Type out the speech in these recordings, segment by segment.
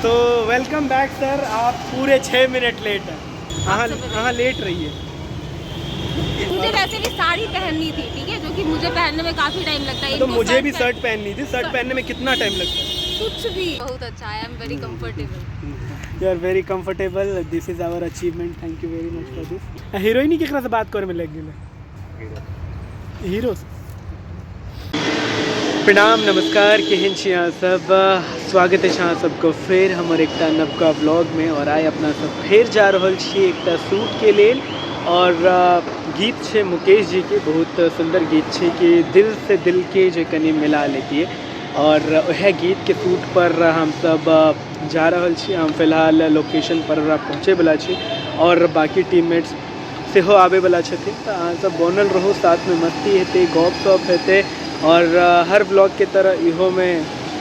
तो welcome back sir, आप पूरे 6 मिनट लेट हैं। अहाँ अहाँ लेट रही है। मुझे वैसे भी साड़ी पहननी थी, ठीक है, जो कि मुझे पहनने में काफी टाइम लगता है। तो इनको मुझे भी शर्ट शर्ट पहननी थी, शर्ट पहनने में कितना टाइम लगता है? कुछ भी। बहुत अच्छा, I am very comfortable. You are very comfortable, this is our achievement, thank you very much for this. हीरोइनी केकरा से बात करे में लग गेलै? हीरो। प्रणाम, नमस्कार, केहन छी अहाँ सब? स्वागत अछि अहाँ सबके फेर हमर एकटा नवका व्लॉग में। और आइ अपना सब फेर जा रहल छी एकटा शूट के लेल। और गीत छै मुकेश जी के, बहुत सुंदर गीत छै कि दिल से दिल के जे कनि मिला लेतिए। और वएह गीत के शूट पर हम सब जा रहल छी। हम फिलहाल लोकेशन पर पहुँचैवला छी और बाकी टीममेट्स सेहो आबैवला छथिन। तऽ अहाँ सब बनल रहू, साथमे मस्ती हेतै, गप सप हेतै। और हर व्लॉग के तरह इहोमे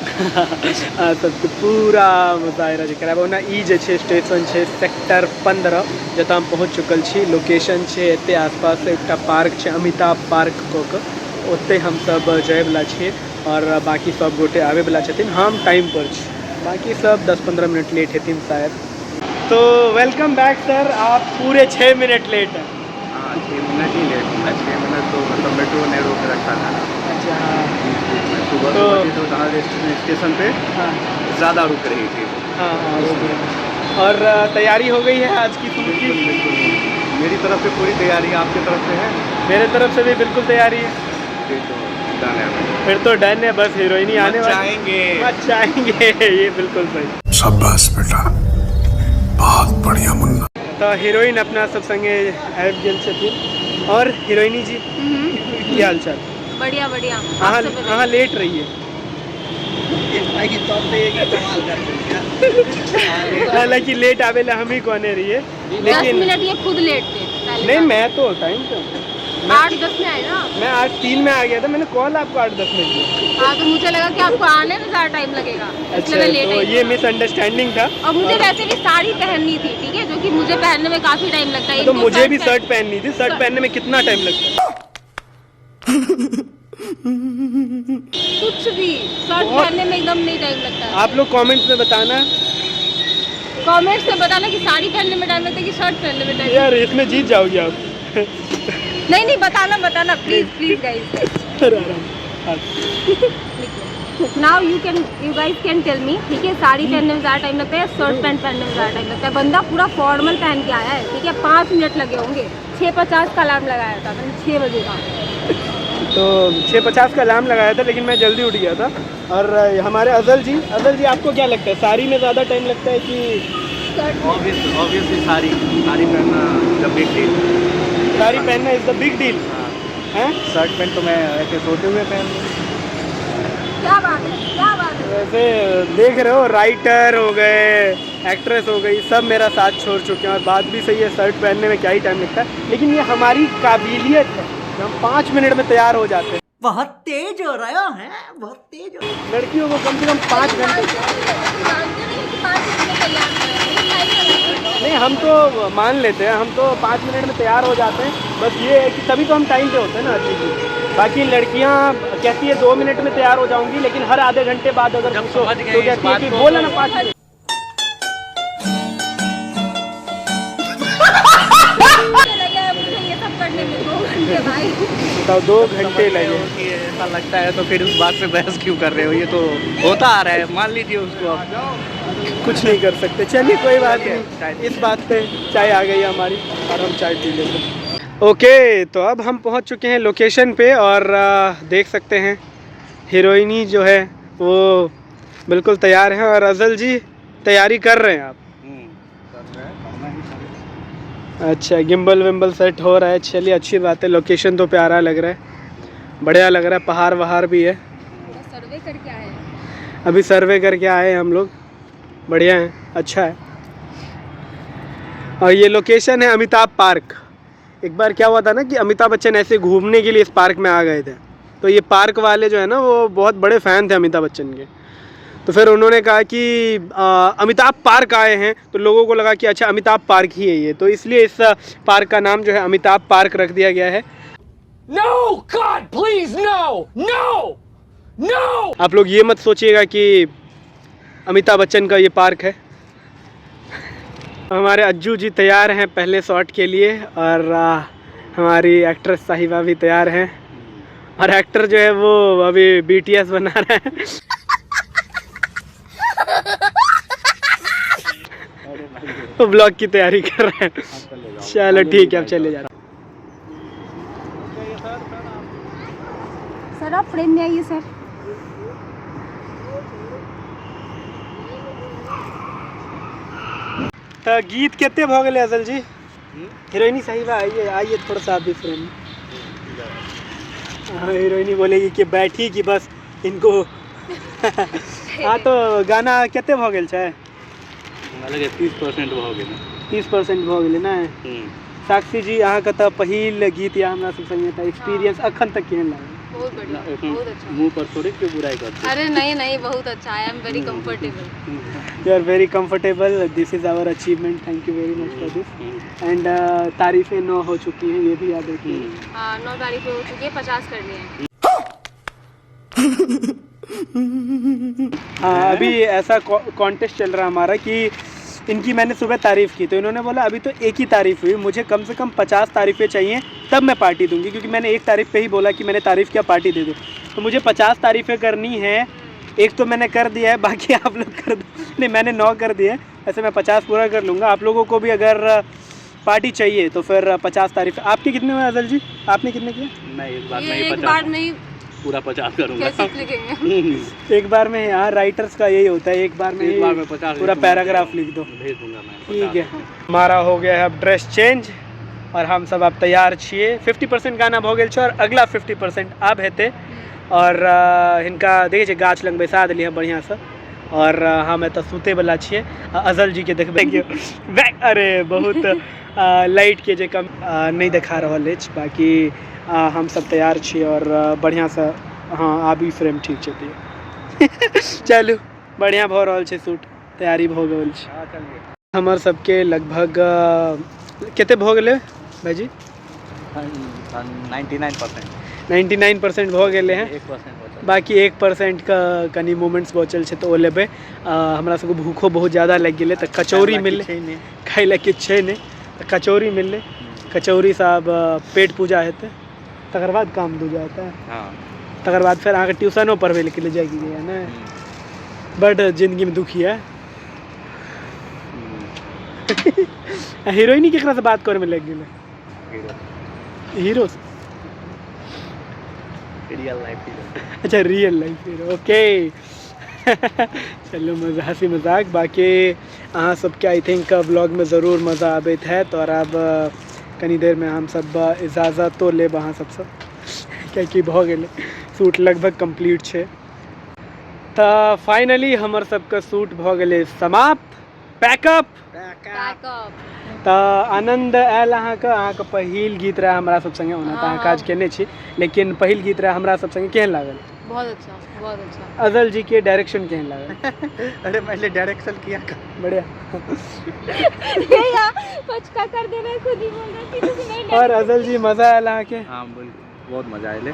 अहाँ सबके पूरा मुजाहिरा जे करायब। ओना ई जे छै स्टेशन छै सेक्टर 15, जतऽ हम पहुँच चुकल छी। लोकेशन छै एते आसपास एकटा पार्क छै, अमिताभ पार्क कऽ कऽ, ओतै हमसब जाइवला छियै। और बाकी सब गोटे आबैवला छथिन। हम टाइम पर छी, बाकी सब 10-15 मिनट लेट हेथिन शायद। तो welcome back sir, आप पूरे 6 मिनट लेट हैं। हाँ, 6 मिनट ही लेट हूँ मैं। 6 मिनट तो मतलब मेट्रो ने रोक रखा था ना। अच्छा। बीच में सुबह तो सुबह थी तो कहाँ स्टेशन पे ज़्यादा रुक रही थी। हाँ हाँ, वो भी है। और तैयारी हो गई है आज की शूट की? बिल्कुल बिल्कुल, मेरी तरफ से पूरी तैयारी है, आपकी तरफ से है? मेरे तरफ से भी बिल्कुल तैयारी है। फिर तो डन है। फिर तो डन है, बस हीरोइन ही आने वाली। मचाएंगे। मचाएंगे, ये बिल्कुल सही। शाबाश बेटा, बहुत बढ़िया मुन्ना। तो हीरोइन अपना सब संगे आबि गेल छथिन। और हीरोइनी जी, की हाल चाल? बढ़िया बढ़िया। अहाँ आप सब बताइए। अहाँ लेट रही है। हालांकि लेट आवेला हम ही कहने रहिए, 10 लेकिन मिनट ये खुद लेट थे पहले। नहीं, बार। मैं तो टाइम पे हूँ। 8:10 में आए ना? मैं 8:03 में आ गया था, मैंने कॉल आपको 8:10 में किया। हाँ, तो मुझे लगा कि आपको आने में ज़्यादा टाइम लगेगा, इसलिए अच्छा, मैं लेट तो आई। ये मिसअंडरस्टैंडिंग था। और मुझे वैसे भी साड़ी पहननी थी, ठीक है, जो कि मुझे पहनने में काफी टाइम लगता है। तो इनको मुझे भी शर्ट शर्ट पहननी थी, शर्ट पहनने में कितना टाइम लगता है? कुछ भी, शर्ट बहुत पहनने में एकदम नहीं टाइम लगता है। आप लोग कमेंट्स में बताना। कमेंट्स में बताना कि साड़ी पहनने में टाइम लगता है कि शर्ट पहनने में टाइम। यार, इसमें जीत जाओगी आप। नहीं नहीं, बताना बताना, प्लीज प्लीज गाइस। आराम। Now you guys can tell me, ठीक है, साड़ी पहनने में ज़्यादा टाइम लगता है या शर्ट पैंट पहनने में ज़्यादा टाइम लगता है? बंदा पूरा फॉर्मल पहन के आया है, ठीक है, 5 मिनट लगे होंगे। 6:50 का अलार्म लगाया था मैंने, 6 बजे का। तो 6:50 का अलार्म लगाया था, लेकिन मैं जल्दी उठ गया था। और हमारे अजल जी, अजल जी आपको क्या लगता है, साड़ी में ज़्यादा टाइम लगता है कि ऑब्वियसली साड़ी, साड़ी पहनना the big deal. Sari पहनना is the big deal. हाँ। हैं? शर्ट पैंट तो मैं ऐसे सोते हुए पहन लूँ। क्या बात है, क्या बात है। वैसे देख रहे हो, राइटर हो गए, एक्ट्रेस हो गई, सब मेरा साथ छोड़ चुके हैं। और बात भी सही है, शर्ट पहनने में क्या ही टाइम लगता है, लेकिन ये हमारी काबिलियत है कि हम 5 मिनट में तैयार हो जाते हैं। बहुत तेज हो रहा है, बहुत तेज हो रहा है। लड़कियों को कम से कम 5 घंटे। जानते नहीं कि 5 मिनट में तैयार हो रहे हैं। नहीं, हम तो मान लेते हैं, हम तो 5 मिनट में तैयार हो जाते हैं। बस ये है कि तभी तो हम टाइम पे होते हैं ना हर चीज़ में। बाकी लड़कियां कहती है 2 मिनट में तैयार हो जाऊंगी, लेकिन हर आधे घंटे बाद अगर जब पूछो समझ गए तो इस कहती है बात कि को बोला ना तो 5 मिनट। लगे मुझे ये सब करने में 2 घंटे भाई। बताओ, 2 घंटे समझ गए लगे। हो कि ऐसा लगता है तो फिर उस बात पे बहस क्यों कर रहे हो, ये तो होता आ रहा है, मान लीजिए उसको आप। कुछ नहीं कर सकते। चलिए कोई बात चलिए, नहीं, चाय इस बात पे चाय आ गई हमारी और हम चाय पी लेते हैं। ओके, तो अब हम पहुंच चुके हैं लोकेशन पे और देख सकते हैं हीरोइनी जो है वो बिल्कुल तैयार है और अजल जी तैयारी कर रहे हैं आप। अच्छा, गिम्बल विम्बल सेट हो रहा है, चलिए अच्छी बात है। लोकेशन तो प्यारा लग रहा है, बढ़िया लग रहा है, पहाड़ वहाड़ भी है। पूरा सर्वे करके आए हैं। अभी सर्वे करके आए हैं हम लोग, बढ़िया है, अच्छा है। और ये लोकेशन है अमिताभ पार्क। एक बार क्या हुआ था ना कि अमिताभ बच्चन ऐसे घूमने के लिए इस पार्क में आ गए थे, तो ये पार्क वाले जो है ना वो बहुत बड़े फ़ैन थे अमिताभ बच्चन के। तो फिर उन्होंने कहा कि अमिताभ पार्क आए हैं, तो लोगों को लगा कि अच्छा अमिताभ पार्क ही है ये, तो इसलिए इस पार्क का नाम जो है अमिताभ पार्क रख दिया गया है। No, God, please, no, no, no! आप लोग ये मत सोचिएगा कि अमिताभ बच्चन का ये पार्क है। हमारे अज्जू जी तैयार हैं पहले शॉट के लिए और हमारी एक्ट्रेस साहिबा भी तैयार हैं और एक्टर जो है वो अभी बीटीएस बना रहा है। वो ब्लॉग की तैयारी कर रहे हैं। चलो ठीक है, अब चले जा रहे हैं। सर आप फ्रेम में आइए सर। तो गीत कितने भ गेलै अजल जी? हीरोइनी साहिबा आइए आइए थोड़ा सा आप भी फ्रेम में। हाँ, हीरोइनी बोलेगी कि बैठी कि बस इनको। हाँ तो गाना कते भ गेल छै? हमरा लगे 30% भऽ गेलै। 30% भ गेलै ने? साक्षी जी अहाँके तऽ पहिल गीत या हमरा सब संगे, तऽ एक्सपीरियंस अखन तक केहन लागल? बहुत बढ़िया, बहुत अच्छा। मुँह पर थोड़े क्यों बुराई करते? अरे नहीं नहीं, बहुत अच्छा। I am very comfortable. You are very comfortable, this is our achievement, thank you very much for this. And तारीफें 9 हो चुकी हैं, ये भी याद रखिए। हाँ, 9 तारीफें हो चुकी है, 50 करनी है। हाँ, अभी ऐसा कॉन्टेस्ट चल रहा है हमारा कि इनकी मैंने सुबह तारीफ़ की तो इन्होंने बोला अभी तो एक ही तारीफ़ हुई, मुझे कम से कम 50 तारीफ़ें चाहिए तब मैं पार्टी दूंगी, क्योंकि मैंने एक तारीफ़ पे ही बोला कि मैंने तारीफ़ किया पार्टी दे दो, तो मुझे 50 तारीफ़ें करनी है। एक तो मैंने कर दिया है, बाकी आप लोग कर दो। नहीं, मैंने 9 कर दिए, ऐसे मैं 50 पूरा कर लूँगा। आप लोगों को भी अगर पार्टी चाहिए तो फिर 50 तारीफ़। आपके कितने हुए अजल जी, आपने कितने किए? मैं एक बार ये में ही एक 50 बार में ही पूरा 50 करूँगा। कैसे लिखेंगे? एक बार में, हाँ, राइटर्स का यही होता है, एक बार में एक बार में 50 पूरा पैराग्राफ लिख दो। भेज दूंगा मैं। ठीक है, हमारा हो गया है अब ड्रेस चेंज और हम सब अब तैयार छियै। 50% गाना भऽ गेल छै और अगला 50% आब हेतै। और हिनका देखै छियै गाछ लग बैसा देलियै हँ बढ़िआँसँ और हम एतऽ सुतैवला छियै। अजल जीके देखबै बैक, अरे बहुत लाइटके जे कम नहि देखा रहल अछि। बाकी हम सब तैयार छी और बढ़िआँसँ। हाँ, आब ई फ्रेम ठीक छै। चलू, बढ़िआँ भऽ रहल छै शूट, तैयारी भऽ गेल छै हमर सबके। लगभग कते भऽ गेलै भाईजी? 99%। 99% भऽ गेलै हँ। 1% बचल। बाकी 1% के कनि मोमेंट्स बचल छै तऽ ओ लेबै। हमरा सबके भूखो बहुत ज़्यादा लागि गेलै तऽ कचौड़ी मिललै। खाइ लए किछु छै नहि तऽ कचौड़ी मिललै। कचौड़ीसँ आब पेट पूजा हेतै, तकर बाद काम दूजा हेतै। हाँ। तकर बाद फेर अहाँके ट्यूशनो पढ़बै लए जाइके यऽ ने? बड जिन्दगीमे दुखी है। हीरोइनी केकरासँ बात करैमे लागि गेलै? हीरो। Real life hero. अच्छा, रियल लाइफ हीरो, ओके। चलू, मजा हँसी मजाक। बाकी अहाँ सबके I think ब्लॉगमे ज़रूर मजा आबैत हैत। और आब कनी देरमे हमसब इजाजतो लेब अहाँ सबसँ, कियाकि भऽ गेलै शूट लगभग कम्प्लीट छै। तऽ फाइनली हमर सबके शूट भऽ गेलै समाप्त, पैकअप। पैकअप। तऽ आनन्द आयल अहाँके? अहाँके पहिल गीत रहै हमरा सब संगे। ओना तऽ अहाँ काज केने छी, लेकिन पहिल गीत रहै हमरा सब संगे, केहन लागल? बहुत अच्छा, बहुत अच्छा। अजल जी के डायरेक्शन केहन लागल? अरे पहले डायरेक्शन किया? बढ़िया। ये पचका कर दे रहे, खुद ही बोल रहे पीछे से नहीं। और अजल जी, मजा आयल अहाँके? हाँ बिल्कुल, बहुत मजा आयल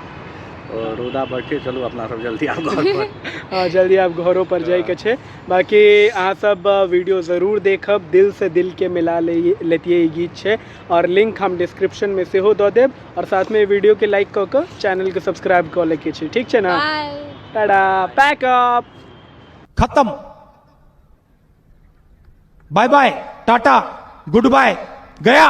और रौदा बढ़ते, चलू अपना सब जल्दी आब घर पर। हाँ, जल्दी आप घरों पर जाइके छै। बाकी अहाँ सब वीडियो ज़रूर देखब। दिल से दिल के मिला ले लेतिए ई गीत छै और लिंक हम डिस्क्रिप्शन में सेहो दऽ देब और साथ में वीडियो के लाइक कऽ कऽ चैनल के सब्सक्राइब कऽ लैके छै। ठीक छै ना? बाय। टाटा, पैकअप। खत्म, bye bye, tata, good bye, गया।